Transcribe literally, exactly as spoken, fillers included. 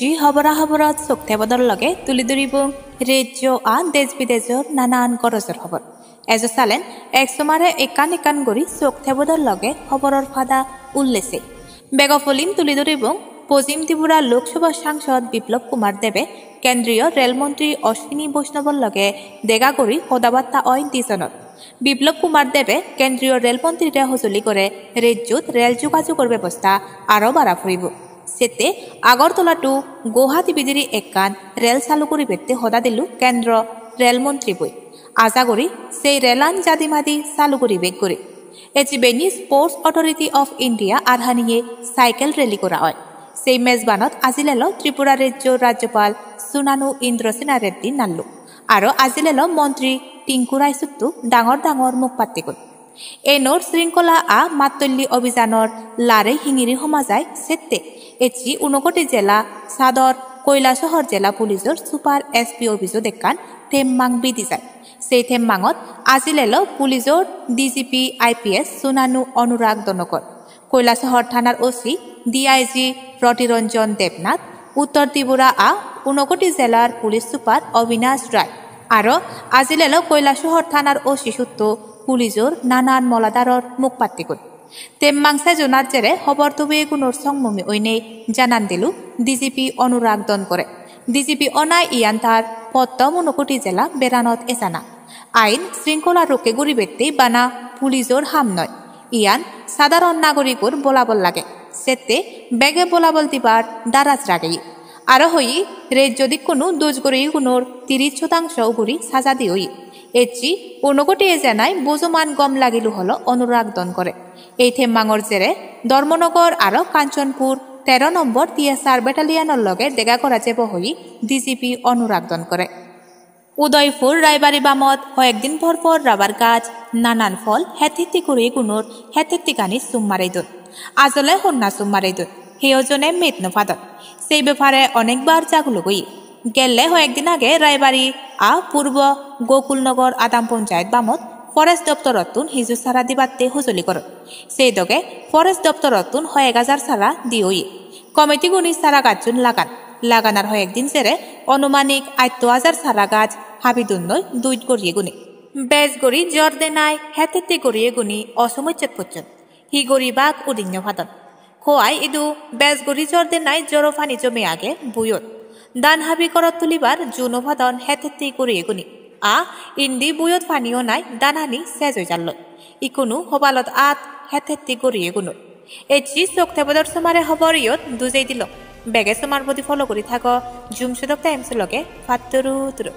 Ejji hobora hoborot sok tebodor loge tuli duribong rejjo a dej bidejor nanan gorojor hobor. Ejo salen ek somare ekkan ekkan guri sok tebodor loge hoboror pada ullese. Bego poilim tuli duribong Pojim Tripura Lok Sabha Sangsod Biplab Kumar Debe Kendriyo Rel Montri Ashwini Vaishnaw-or loge dega guri hodabatta oi dijonor. Biplab Kumar Debe Kendriyo Rel Montrire hojoli gore rejjot rel jogajogor bebosta aro bara puribo. Sette Agartala to Guwahati bidire ekkan rel salu guribette hoda dilo Kendro Rel Montriboi. Aja guri sei relan jadi madi salu guribek guri. Ejibeni Sports Authority of India arhaniye cycle rally gora oi. Sei mejbanot ajil elo Tripura rejjor Rajyopal Sunanu Indrasena Reddy nallu. Aro ajil elo Montri Tinku Rai suttu dangor dangor mukpattigun. Enor Sringkhola a Mattolli Obhijanor lare hingiri homa jai sette. Ejji Unakoti jela sador Kailasohor jela pulisor super S P office-ot ekkan temmang bidi jai. Sei temmangot ajil elo pulisor D G P I P S Sunanu Anurag Dhanakar, Kailasohor thanar O C D I G Roti Ranjan Debnath, Uttor Tripura a Unakoti jelar police super Avinash Rai, aro ajil elo Kailasohor thanar O C sutto pulisor nanan moladaror mukpattigun. Temmang sejonar jere hobor tubegunor songmumi oinei janan dilo D G P Anurag Dhanakare. D G P onai iyan tar pottom Unakoti jela beranot ejana. Ain sringkhola rokke guribette bana pulisor ham noi. Iyan sadharon nagorigor bolabol lage. Sette bege bolabol dibar daras rageye. Aro hoye, rejjot ikkunu doj gurigunor tiris sotangsho uguri saja di oye. Ejji Unakoti ejenai bojoman gom lagilo holo Anurag Dhanakare. Ei temmangor jere Dharmanagar aro Kanchanpur tero nombor T S R battalion-or loge dega gora jebo hoye D G P Anurag Dhanakare. Udaipur Raibari bamot hoyekdin por por rabar gaj, nanan phol, het hetti gurigunor het hettigani sum marei don. Ajole honna sum marei don, heyojone met no padon. Sei bepare onekbar jaguluk oye. Gelle hoyekdin age Raibari a Purbo Gokulnagar Adam Ponchayet bamot Forest doptorottun hiju sara dibatte hojoli goron. Sei doge Forest doptorottun hoyek hajar sara di oye. Committee-gune sara gajchun lagan. Laganar hoyekdin jere onumanik atto hajar sara gaj habi dunnoi duj goriyegune. Bej guri jor denai het hetti goriyegune osomosset pocchon. Hi guribak udin no padon. Kowai idu bej guri jor denai joro pani jome age buiyot. Dan habi gorot tulibar ju no padon het hetti goriyegune. A indi buiyot pani o nai, danani sej oi jalloi. Ikkunu hobalot at het hetti guriyegunor. Ejji sok tebodor somare hobor iyot dujei dilong. Bege somar bodi follow guri thago Jum Sodok Times loge. Patturu turu.